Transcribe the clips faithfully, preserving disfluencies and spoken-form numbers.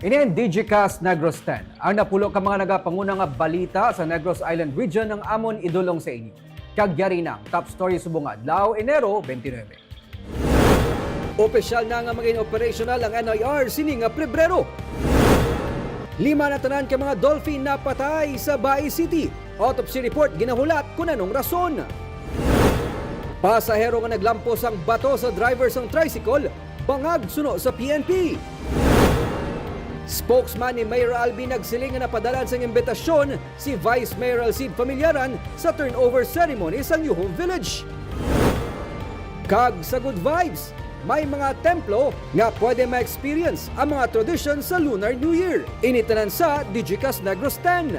Ini ang Digicast Negros ten. Ang napulo ka mga nagapanguna nga balita sa Negros Island Region ang amon idulong sa inyo. Kag yari na ang top story subong nga adlaw, Enero twenty-nine. Opisyal na nga maging operational ang N I R sini nga Pebrero. Lima na tanan ka mga dolphin napatay sa Bai City. Autopsy report ginahulat kun anong rason. Pasahero nga naglampos ang bato sa driver sang tricycle, bangag suno sa P N P. Spokesman ni Mayor Albi nagsiling nga napadala sang imbitasyon si Vice Mayor Alcide Familiaran sa turnover ceremony sa New Home Village. Kag sa Good Vibes, may mga templo nga pwede ma-experience ang mga tradisyon sa Lunar New Year. Ini tanan sa Digicast Negros ten.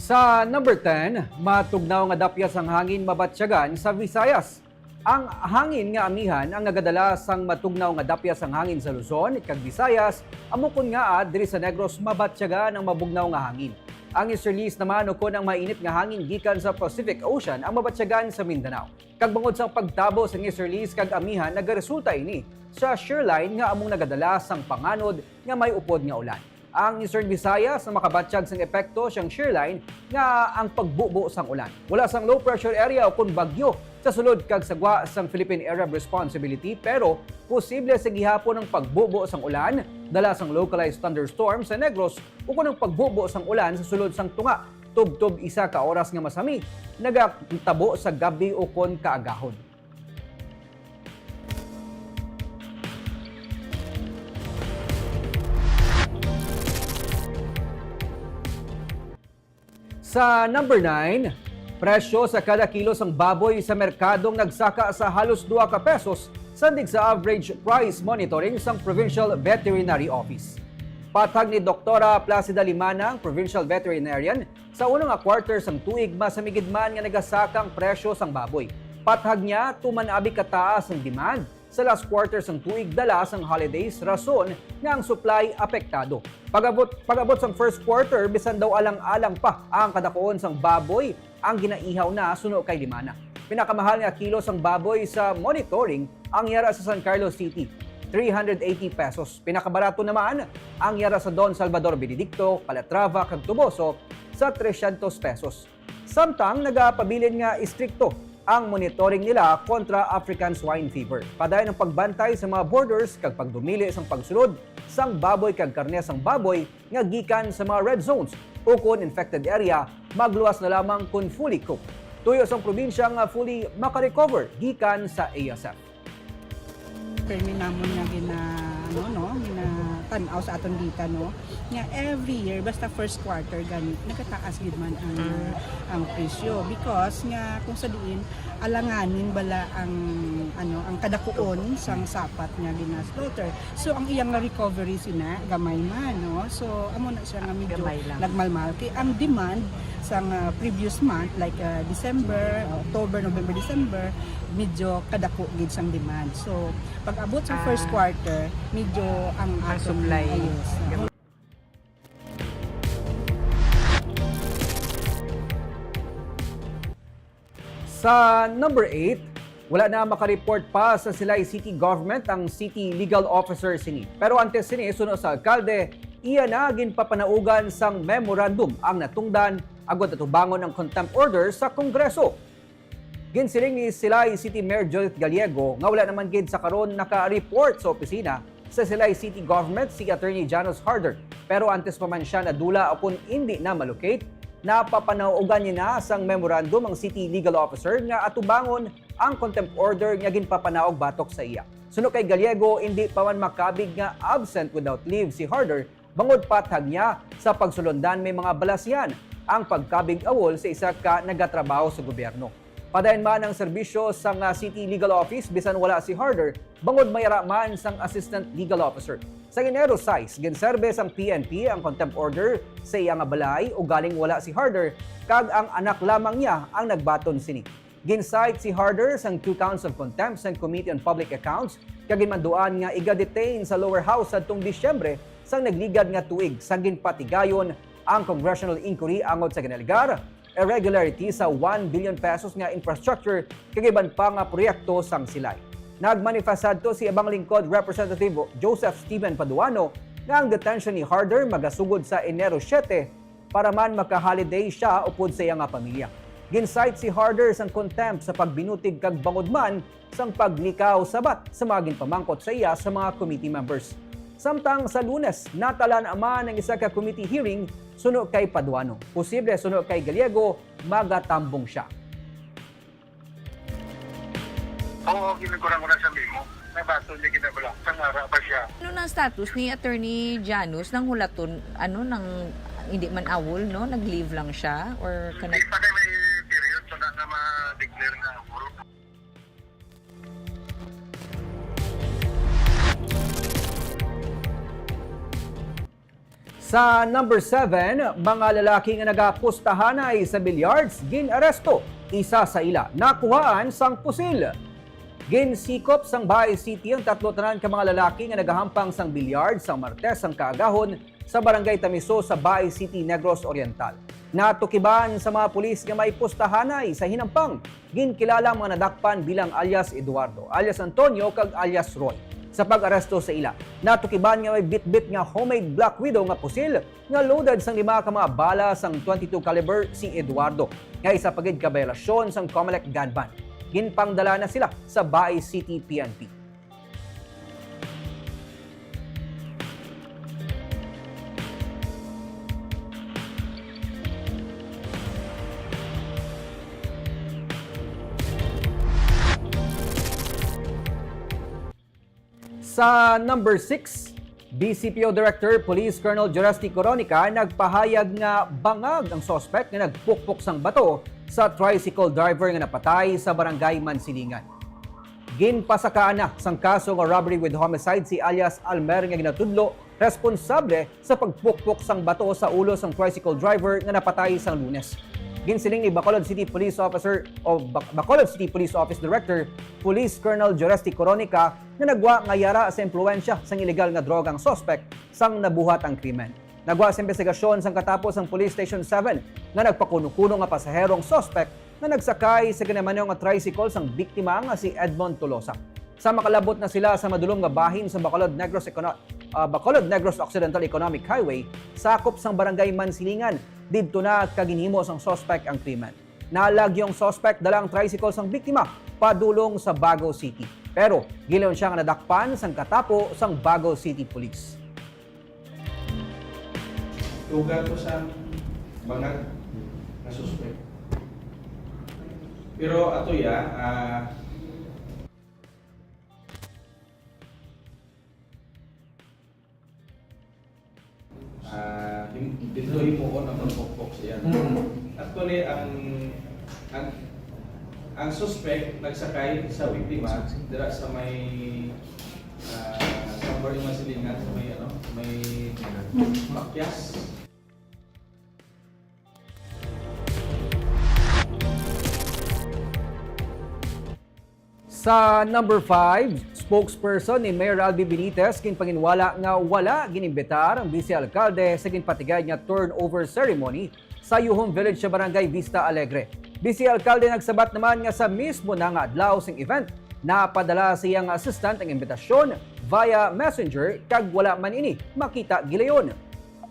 Sa number ten, matugnaw nga dapyas ang hangin mabatyagan sa Visayas. Ang hangin nga amihan ang nagadala sang matugnaw nga dapyas ang hangin sa Luzon kag Visayas, amo kon ngaa diri sa Negros mabatyagan ang mabugnaw nga hangin. Ang easterlies naman ukon ang mainit nga hangin gikan sa Pacific Ocean ang mabatyagan sa Mindanao. Kag bangod sang pagtabo sang easterlies kag amihan, nagaresulta ini sa shear line nga among nagadala sang panganod nga may upod nga ulan. Ang Eastern Visayas ang makabatyag sang epekto sang shear line nga ang pagbubo sang ulan. Wala sang low pressure area ukon bagyo sa sulod kag sa gwa sang Philippine Area of Responsibility, pero posible sa gihapon ang pagbubo sang ulan dala sang localized thunderstorm sa Negros ukon ang pagbubo sang ulan sa sulod sang tunga tubtob isa ka oras nga masami nagatabo sa gab-i ukon kaagahon. Sa number nine, presyo sa kada kilo sang baboy sa merkadong nagsaka sa halos dua ka pesos sandig sa average price monitoring sang Provincial Veterinary Office. Pathag ni Doktora Placida Limana, ang Provincial Veterinarian, sa una nga quarter sang tuig, masamigid man nga nagasaka ang presyo sang baboy. Pathag niya, tuman abi kataas ang demand sa last quarter sang tuig dala sang holidays, rason nga ang supply apektado. Pag-abot, pag-abot sang first quarter, bisan daw alang-alang pa ang kadakuon sang baboy ang ginaihaw na suno kay Limana. Pinakamahal nga kilo sang baboy sa monitoring ang yara sa San Carlos City, three hundred eighty pesos. Pinakabarato naman ang yara sa Don Salvador Benedicto, Calatrava, kag Toboso sa trescientos pesos. Samtang nagapabilin nga istrikto ang monitoring nila kontra African Swine Fever. Padayon ang pagbantay sa mga borders kag pagdumili sang pagsulod sang baboy kag karne sang baboy nga gikan sa mga red zones ukon infected area, magluwas na lamang kon fully cooked. Tuyo sang probinsya nga fully makarecover gikan sa A S F. Permi namon nga gina-, ano, no, ginatan-aw sa aton data, no, nga every year, basta first quarter gani, nagataas gid man ang, Mm. ang presyo. Because nga, kung sa diin, alanganin bala ang, ano, ang kadakuon sang sapat nga gina-slaughter. So, ang iyang recovery sina, gamay man, no? So, amo na siya nga medyo Gamay lang. nagmalmal. Kay ang demand sang, ah, previous month, like, ah, December, October, November, December, medyo kadako gid sang demand. So, pag-abot sa first Ah. quarter, medyo ang Ang aton supply. ayos. Sa number eight, wala na makareport pa sa Silay City Government ang City Legal Officer sini. Pero antes sini, suno sa alkalde, iya na ginpapanaugan sang memorandum ang natungdan agud atubangon ang contempt order sa Kongreso. Ginsiling ni Silay City Mayor Judith Gallego nga wala naman gid sa karon naka-report sa opisina sa Silay City Government si Attorney Janos Harder, pero antes pa man siya nadula o kon indi na malocate, napapanaugan niya na sang memorandum ang City Legal Officer nga atubangon ang contempt order nga ginpapanaog batok sa iya. Suno kay Gallego, indi pa man makabig nga absent without leave si Harder bangod pathag niya sa pagsulondan may mga balasyan ang pagkabig awol sa isa ka nagatrabaho sa gobyerno. Padayon man ang serbisyo sang, ah, City Legal Office bisan wala si Harder, bangod may ara man sang Assistant Legal Officer. Sa Enero sais, ginserbe sang P N P ang contempt order sa iya nga balay, ugaling wala si Harder, kag ang anak lamang niya ang nagbaton sini. Gin-cite si Harder sang two counts of contempt sang Committee on Public Accounts, kag ginmanduan nga iga-detain sa lower house sadtong Disyembre sang nagligad nga tuig, sang ginpatigayon ang congressional inquiry angot sa ginalegar irregularity sa one billion pesos nga infrastructure kag iban pa nga proyekto sang Silay. Nagmanifest sadto si Abang Lingkod Representative Joseph Steven Paduano nga ang detention ni Harder magasugod sa Enero siete para man maka-holiday sia upod sa iya nga pamilya. Gin-cite si Harder sang contempt sa pagbinutig kag bangod man sang paglikaw sabat sa mga ginpamangkot sa iya sa mga committee members. Samtang sa Lunes, natala na man ang isa ka committee hearing suno kay Paduano. Posible suno kay Gallego, magatambong sia. Oo, ginagurang ko na sa memo. Nabato niya kinabala. Sang ara pa siya. Ano nang status ni Attorney Janus nang hulaton, ano, nang hindi man awol, no? Nag-leave lang siya or Hindi kanag- pa kay may period, wala na ma-declare nga awol. Sa number seven, mga lalaki nga nagapustahanay sa billiards, gin-aresto. Isa sa ila, nakuhaan sang pusil. Ginsikop sang Baay City ang tatlo tanan ka mga lalaki nga nagahampang sang billiards sang Martes sang kaagahon sa Barangay Tamiso sa Baay City, Negros Oriental. Natukiban sa mga pulis nga may pustahanay sa hinampang. Ginkilala ang mga nadakpan bilang alias Eduardo, alias Antonio, kag alias Roy. Sa pag-aresto sa ila, natukiban nga may bitbit nga homemade Black Widow nga pusil nga loaded sang lima ka mga bala sang twenty-two caliber si Eduardo, nga isa pa gid ka bayolasyon sang Comelec gun ban. Ginpangdala na sila sa Baay City P N P. Sa number six, D C P O Director Police Colonel Joresty Coronica nagpahayag nga bangag ang suspect nga nagpukpok sang bato sa tricycle driver nga napatay sa Barangay Mansilingan. Ginpasakaan na sang kaso nga robbery with homicide si alias Almer nga ginatudlo responsable sa pagpukpok sang bato sa ulo sang tricycle driver nga napatay sang Lunes. Ginsiling ni Bacolod City Police Officer o Bac-, Bacolod City Police Office Director Police Colonel Joresty Coronica nga nagwa nga yara sa impluwensya sang iligal nga droga ang suspect sang nabuhat ang krimen. Nagwa sa imbestigasyon sang katapo sang Police Station seven nga nagpakuno-kuno nga pasahero ang suspect nga nagsakay sa ginamano nga tricycle sang biktima nga si Edmond Tolosa. Sa makalabot na sila sa madulom nga bahin sa Bacolod Negros Econo-, ah, Bacolod Negros Occidental Economic Highway, sakop sang Barangay Mansilingan, didto na ka ginhimo sang suspect ang krimen. Nalagyo ang suspect dala ang tricycle sang biktima padulong sa Bago City. Pero gilayon siya nga nadakpan sang katapo sang Bago City Police. Tuga to sa bangag nga suspect. Pero ato ya, ah, ah, him-, dito himuon ang pagpokpok siya. Mm. Actually, ang, ang, ang suspect nagsakay sa biktima dira sa may, ah, sa may Masilingan, sa may, ano, sa may Pakyas. Sa number five, spokesperson ni Mayor Albi Benitez ginpanginwala nga wala ginimbitar ang Vice Alkalde sa ginpatigad nga turnover ceremony sa Yuhom Village sa Barangay Vista Alegre. Vice Alkalde nagsabat naman nga sa mismo na nga adlaw sing event, napadala sa iyang assistant ang imbitasyon via messenger kag wala man ini makita gilayon.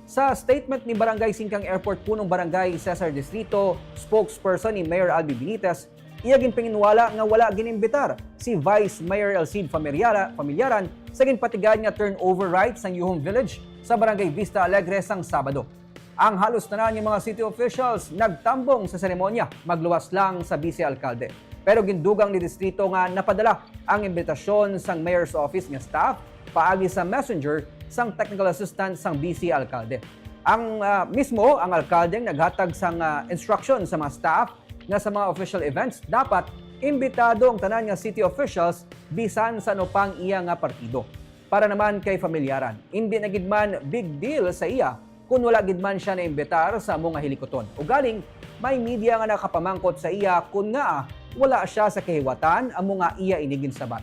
Sa statement ni Barangay Singkang Airport Punong Barangay Cesar Distrito, spokesperson ni Mayor Albi Benitez, iya ginpanginwala nga wala ginimbitar si Vice Mayor Elcid Familiara-, Familiaran sa ginpatigad nga turnover rites sang Yuhom Village sa Barangay Vista Alegre sang Sabado. Ang halos tanan nga mga city officials nagtambong sa seremonya, magluwas lang sa Vice Alkalde. Pero gindugang ni Distrito nga napadala ang imbitasyon sang Mayor's Office nga staff paagi sa messenger sang technical assistant sang Vice Alkalde. Ang, ah, mismo ang alkalde ang naghatag sang, ah, instruction sa mga staff nga sa mga official events dapat imbitado ang tanan nga city officials bisan sa ano pa ang iya nga partido. Para naman kay Familiaran, indi na gid man big deal sa iya kon wala gid man sia naimbitar sa amo nga hilikuton. Ugaling, may media nga nakapamangkot sa iya kon ngaa wala sia sa kahiwatan amo nga iya ini ginsabat.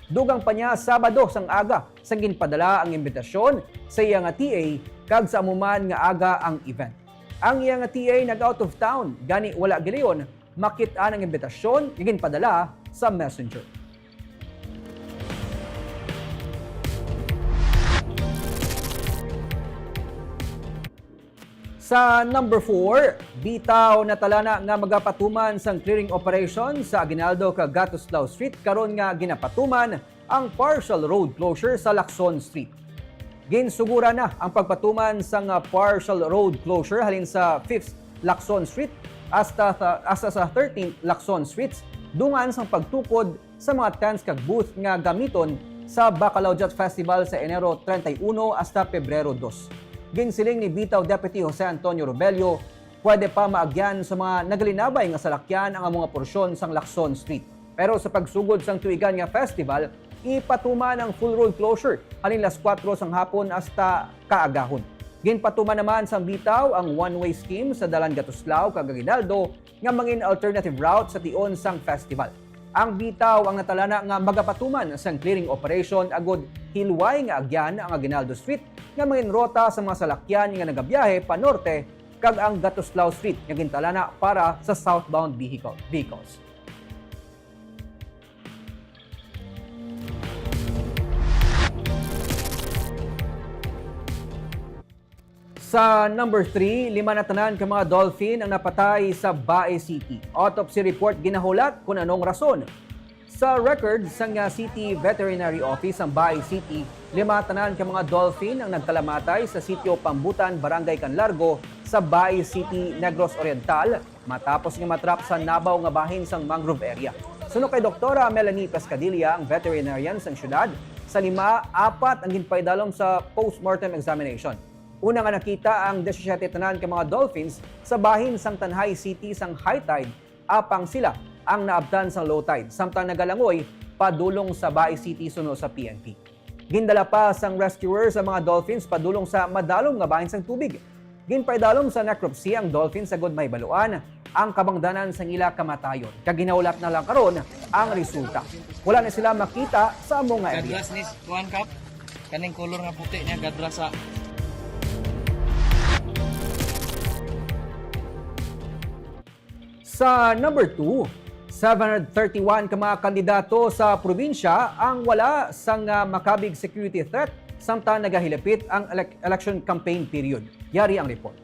Dugang pa niya, Sabado sang aga sang ginpadala ang imbitasyon sa iya nga T A, kag sa amo man nga aga ang event. Ang iya nga T A nag-out of town, gani wala gilayon makit-an ang imbitasyon nga ginpadala sa messenger. Sa number four, bitaw natalana nga magapatuman sang clearing operation sa Aguinaldo kag Gatuslao Street karon nga ginapatuman ang partial road closure sa Lacson Street. Ginsuguran na ang pagpatuman sang, ah, partial road closure halin sa Fifth Lacson Street hasta, hasta sa Thirteenth Lacson Street, dungan sang pagtukod sa mga tents kag booth nga gamiton sa Bacalao Jet Festival sa Enero treinta y uno hasta Pebrero dos. Ginsiling ni Bitaw Deputy Jose Antonio Robello, pwede pa maagyan sa mga nagalinabay nga salakyan ang amo nga porsyon sang Lacson Street. Pero sa pagsugod sang tuigan nga festival, ipatuman ang full road closure halin las kuwatro sang hapon hasta kaagahon. Ginpatuman naman sang bitaw ang one-way scheme sa Dalan Gatuslao kag Aguinaldo nga mangin alternative route sa tion sang festival. Ang bitaw ang natalana nga magapatuman sang clearing operation agud hilway nga agyan ang Aguinaldo Street nga mangin rota sa mga salakyan nga nagabiyahe pa norte kag ang Gatuslao Street nga gintalana para sa southbound vehicle, vehicles. Sa number three, lima na tanan ka mga dolphin ang napatay sa Bae City. Autopsy report ginahulat kung anong rason. Sa record sang, ah, City Veterinary Office sang Bae City, lima tanan ka mga dolphin ang nagkalamatay sa Sitio Pambutan, Barangay Canlargo, sa Bae City, Negros Oriental, matapos nga matrap sa nabaw nga bahin sang mangrove area. Suno kay Doktora Melanie Pescadilla, ang veterinarian sang siyudad, sa lima, apat ang ginpaidalom sa postmortem examination. Una nga nakita ang disisiete tanan ka mga dolphins sa bahin sang Tanjay City sang high tide, apang sila ang naabtan sang low tide, samtang nagalangoy padulong sa Bae City suno sa P N P. Gindala pa sang rescuers ang mga dolphins padulong sa madalom nga bahin sang tubig. Ginpaidalom sa necropsy ang dolphins agud mahibaluan ang kabangdanan sang ila kamatayon, kag ginahulat na lang karon ang resulta. Wala na sila makita sa amo nga area. Gadras ni kuan, Kap. Kaning color nga puti niya, gadras sa Sa number two, seven hundred thirty-one ka mga kandidato sa probinsya ang wala sang, ah, makabig security threat samtang nagahilapit ang elec-, election campaign period. Yari ang report.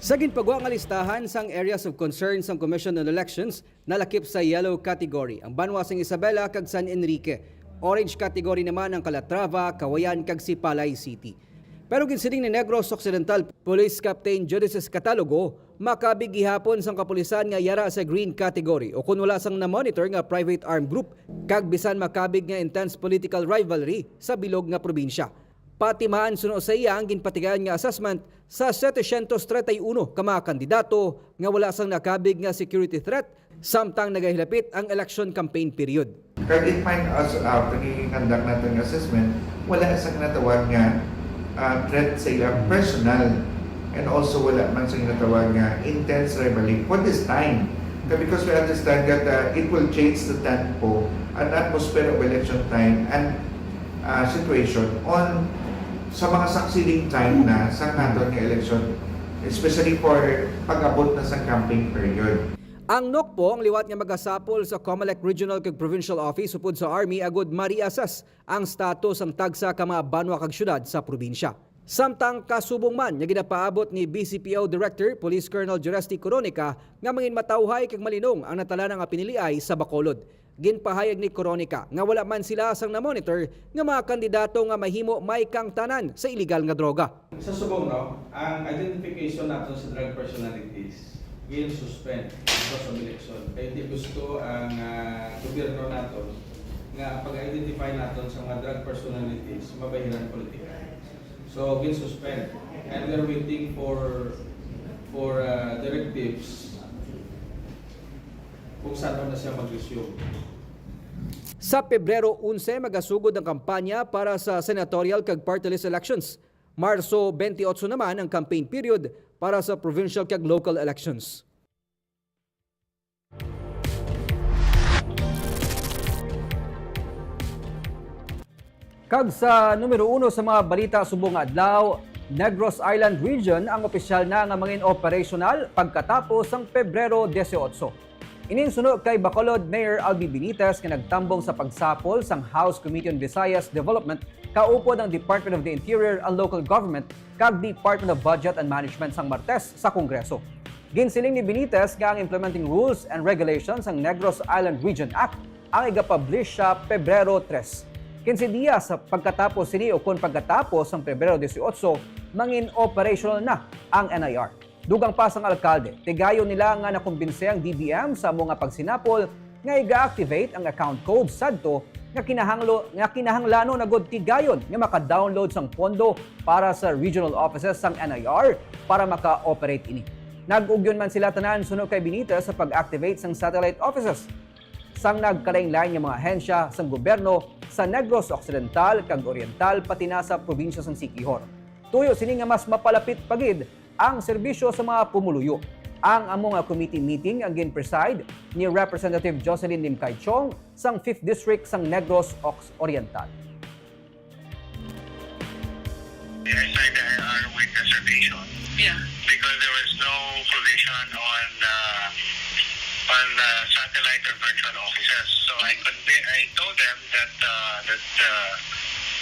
Sa ginpagwa nga listahan sang areas of concern sang Commission on Elections, nalakip sa yellow category ang banwa sang Isabela kag San Enrique. Orange category naman ang Calatrava, Cauayan, kag Sipalay City. Pero ginsiling ni Negros Occidental Police Captain Judices Catalogo, makabig gihapon sang kapulisan nga yara sa green category o kon wala sang na-monitor nga private armed group, kag bisan makabig nga intense political rivalry sa bilog nga probinsya. Pati man suno sa iya ang ginpatigayon nga assessment sa setecientos treinta y uno ka mga kandidato nga wala sang nakabig nga security threat samtang nagahilapit ang election campaign period. Kag it find us out, nag-conduct naton nga assessment, wala sa ginatawag nga, ah, threat sa ilang personal, and also wala man sa ginatawag nga intense rivalry for this time. Kag because we understand that, ah, it will change the tempo and atmosphere of election time and, ah, situation on sa mga succeeding time na sa aton nga election, especially for pag-abot na sa campaign period. Ang NOCPO ang liwat nga magasapol sa COMELEC Regional kag Provincial Office upod sa Army agud ma-reassess ang status sang tagsa ka mga banwa kag syudad sa probinsya. Samtang kasubong man nga ginapaabot ni B C P O Director Police Colonel Joresty Coronica nga mangin matawhay kag malinong ang natalana nga piniliay sa Bacolod. Ginpahayag ni Coronica nga wala man sila sang na-monitor nga mga kandidato nga mahimo may kaangtanan sa iligal nga droga. Sa subong, no, ang identification naton sa drug personalities gin-suspend because of election. Kay di gusto ang, ah, gobyerno naton nga pag-identify naton sa mga drug personalities, mabahiran politika. So, gin-suspend. And we're waiting for, for, ah, directives kung saan na siya mag-resume. Sa Pebrero onse, magasugod ang kampanya para sa senatorial kag party list elections. Marso twenty-eight naman ang campaign period para sa provincial kag local elections. Kag sa numero uno sa mga balita subong nga adlaw, Negros Island Region ang opisyal na nga mangin operasyonal pagkatapos sang Pebrero dieciocho. Inin suno kay Bacolod Mayor Albi Benitez nga nagtambong sa pagsapol sang House Committee on Visayas Development kaupod ang Department of the Interior and Local Government kag Department of Budget and Management sang Martes sa Kongreso. Ginsiling ni Benitez nga ang Implementing Rules and Regulations sang Negros Island Region Act ang igapublish sa Pebrero tres. Kinse dias sa pagkatapos sini o kon pagkatapos sang Pebrero dieciocho, mangin operational na ang N I R. Dugang pa sang alkalde, tigayon nila nga nakumbinse ang D B M sa amo nga pagsinapol nga iga-activate ang account code sadto nga kinahanglo nga kinahanglanon na gud tigayon nga maka-download sang pondo para sa regional offices sang N I R para maka-operate ini. Nag-ugyon man sila tanan suno kay Benitez sa pag-activate sang satellite offices sang nagkalainlain nga mga ahensya sang gobyerno sa Negros Occidental kag Oriental, pati na sa probinsya sang Siquijor. Tuyo sini nga mas mapalapit pa gid ang serbisyo sa mga pumuluyo. Ang amo nga committee meeting ang gin-preside ni Representative Jocelyn Lim Kay Chong sang Fifth District sang Negros Ox-, Oriental. I signed the I R with reservation. Yeah. Because there was no provision on uh, on uh, satellite or virtual offices. So I convi- I told them that uh, that uh,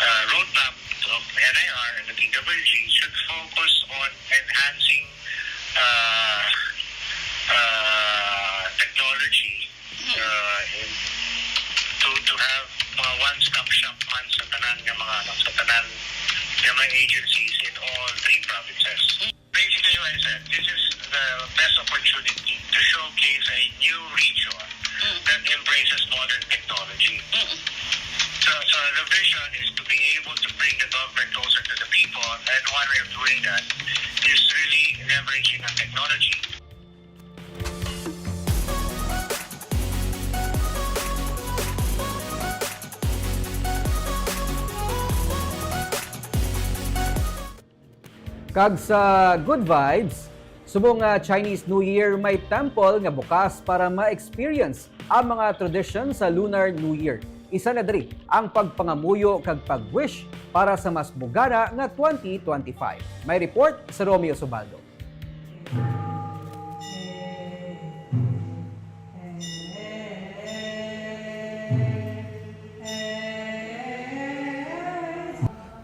uh, roadmap of N I R and the P W G should focus on enhancing uh, uh, technology uh, in, to to have mga one-stop shop man sa tanan nga mga ano, sa tanan nga mga agencies in all three provinces. Basically, what I said, this is the best opportunity to showcase a new region that embraces modern technology. So, so the vision is to be able to bring the government closer to the people, and one way of doing that is really leveraging on technology. Kag sa good vibes, subong nga Chinese New Year, may temple nga bukas para ma-experience ang mga tradisyon sa Lunar New Year. Isa na diri ang pagpangamuyo kag pag-wish para sa mas bugana nga twenty twenty-five. May report sa Romeo Subaldo.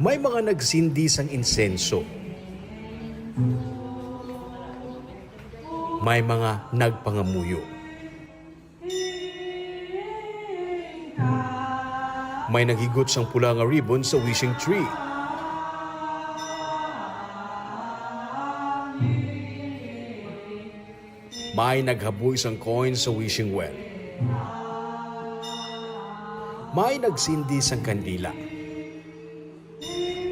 May mga nagsindi sang insenso. May mga nagpangamuyo. May naghigot sang pula nga ribbon sa wishing tree. May naghaboy sang coin sa wishing well. May nagsindi sang kandila.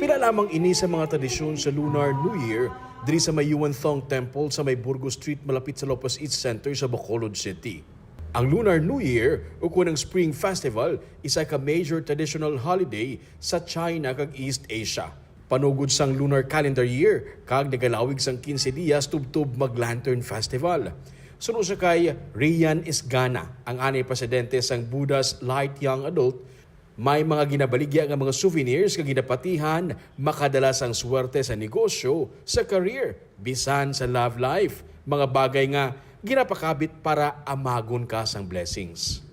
Pila lamang ini sa mga tradisyon sa Lunar New Year diri sa may Yuan Thong Temple sa may Burgos Street, malapit sa Lopez East Center sa Bacolod City. Ang Lunar New Year, ukon ang Spring Festival, isa ka major traditional holiday sa China kag East Asia. Panugod sang lunar calendar year, kag nagalawig sang quince dias tubtob mag Lantern Festival. Suno sa kay Rian Isgana, ang anay presidente sang Buddha's Light Young Adult, may mga ginabaligya nga mga souvenirs nga ginapatihan makadala sang swerte sa negosyo, sa career, bisan sa love life, mga bagay nga ginapakabit para amagon ka sang blessings.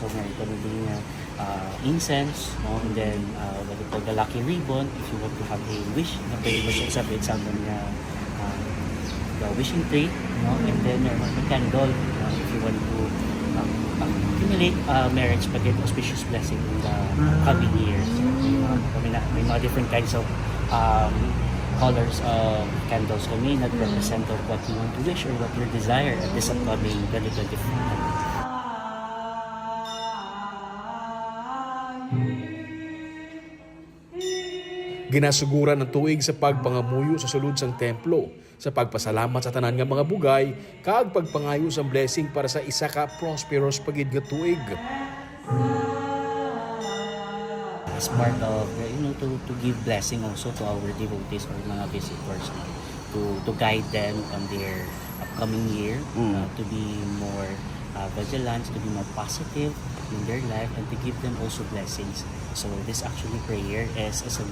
So nga ito na din nga uh, incense, no? And then uh, what we call the lucky ribbon, if you want to have a wish, na pwede mo siya sa example nga uh, the wishing tree, no? And then meron uh, candle, uh, if you want to uh, accumulate uh, marriage pag auspicious blessing in the coming years. Uh, may, na, may mga different kinds of um, colors of candles kami nag-represent of what you want to wish or what your desire at this upcoming twenty twenty-four. Ginasuguran ang tuig sa pagpangamuyo sa sulod sang templo, sa pagpasalamat sa tanan nga mga bugay, kag pagpangayo sang blessing para sa isa ka prosperous pa gid nga tuig. As part of, you know, to, to give blessing also to our devotees or mga visitors, no? To, to guide them on their upcoming year, uh, to be more uh, vigilance, to be more positive in their life, and to give them also blessings. So this actually prayer is, is a,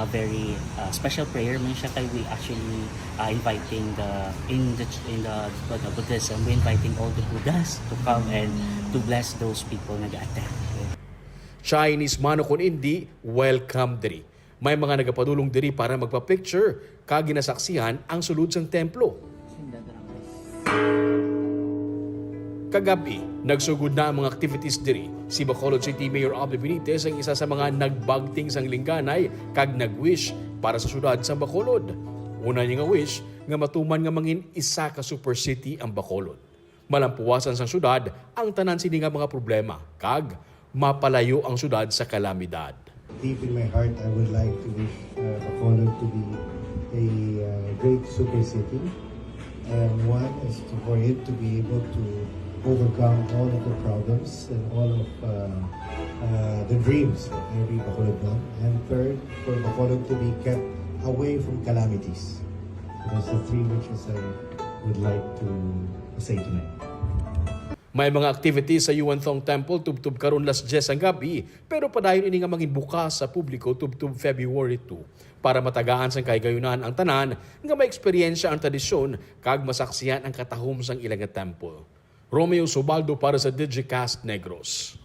a very uh, special prayer man siya kay we actually uh, inviting the in the in the, the Buddhism, we inviting all the Buddhas to come and to bless those people nga ga-attend. Chinese man o kon indi, welcome diri. May mga nagapadulong diri para magpa-picture kag ginasaksihan ang sulod sang templo. Kagab-i, nagsugod na ang mga activities diri. Si Bacolod City Mayor Abby Benitez ang isa sa mga nagbagting sang lingganay kag nag-wish para sa syudad sang Bacolod. Una niya nga wish nga matuman nga mangin isa ka super city ang Bacolod. Malampuwasan sang syudad ang tanan sini nga mga problema kag mapalayo ang syudad sa kalamidad. Deep in my heart, I would like to wish uh, Bacolod to be a uh, great super city. And one is to, for it to be able to overcome all of the problems and all of uh, uh, the dreams of every Bacolodnon. And third, for Bacolod to be kept away from calamities. Those are three wishes I would like to say tonight. May mga activities sa Yuan Thong Temple tubtob karon las diyes sang gab-i, pero padayon ini nga mangin bukas sa publiko tubtob February two, para matagaan sang kahigayunan ang tanan nga maeksperiensya ang tradisyon kag masaksihan ang katahom sang ila nga temple. Romeo Subaldo para sa Digicast Negros.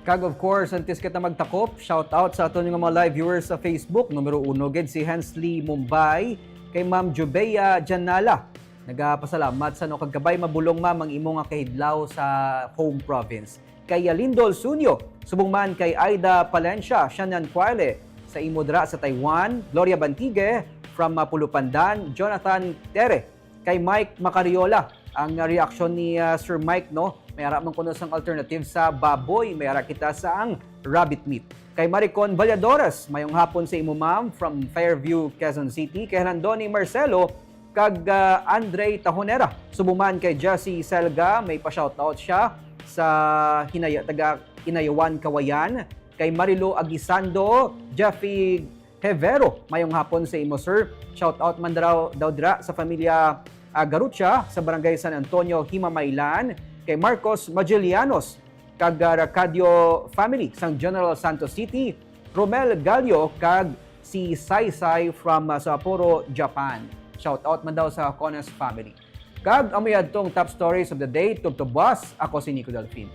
Kag of course, antes kita magtakop, shout out sa aton nga mga live viewers sa Facebook. Numero uno gid si Hensley Mumbai, kay Ma'am Jubea Janala. Nagapasalamat sa no kag kabay mabulong, ma'am, ang imo nga kahidlaw sa home province. Kay Yalindol Sunyo, subong man kay Aida Palencia, Shannan Quaile, sa imo dira sa Taiwan, Gloria Bantigue from uh, Pulupandan, Jonathan Tere, kay Mike Macariola. Ang reaksyon ni uh, Sir Mike, no, may ara man kuno sang alternative sa baboy, may ara kita sa ang rabbit meat. Kay Maricon Valladores, mayong hapon sa imo, ma'am, from Fairview, Quezon City. Kay Landoni Marcelo kag uh, Andre Tahonera. Subuman kay Jesse Selga, may pa-shoutout siya sa Hinaya, taga Inayawan, Kawayan. Kay Marilo Aguisando, Jeffy Hevero, mayong hapon sa imo, sir. Shout out man daw, daw dira sa pamilya uh, Garucha sa Barangay San Antonio, Himamaylan, kay Marcos Magilianos kag uh, Racadio family sang General Santos City, Romel Gallo kag si Saysay from uh, Sapporo, Japan. Shout out man daw sa Kones family. Kag amoy adtong top stories of the day, tubtob buwas, ako si Nico Delfin.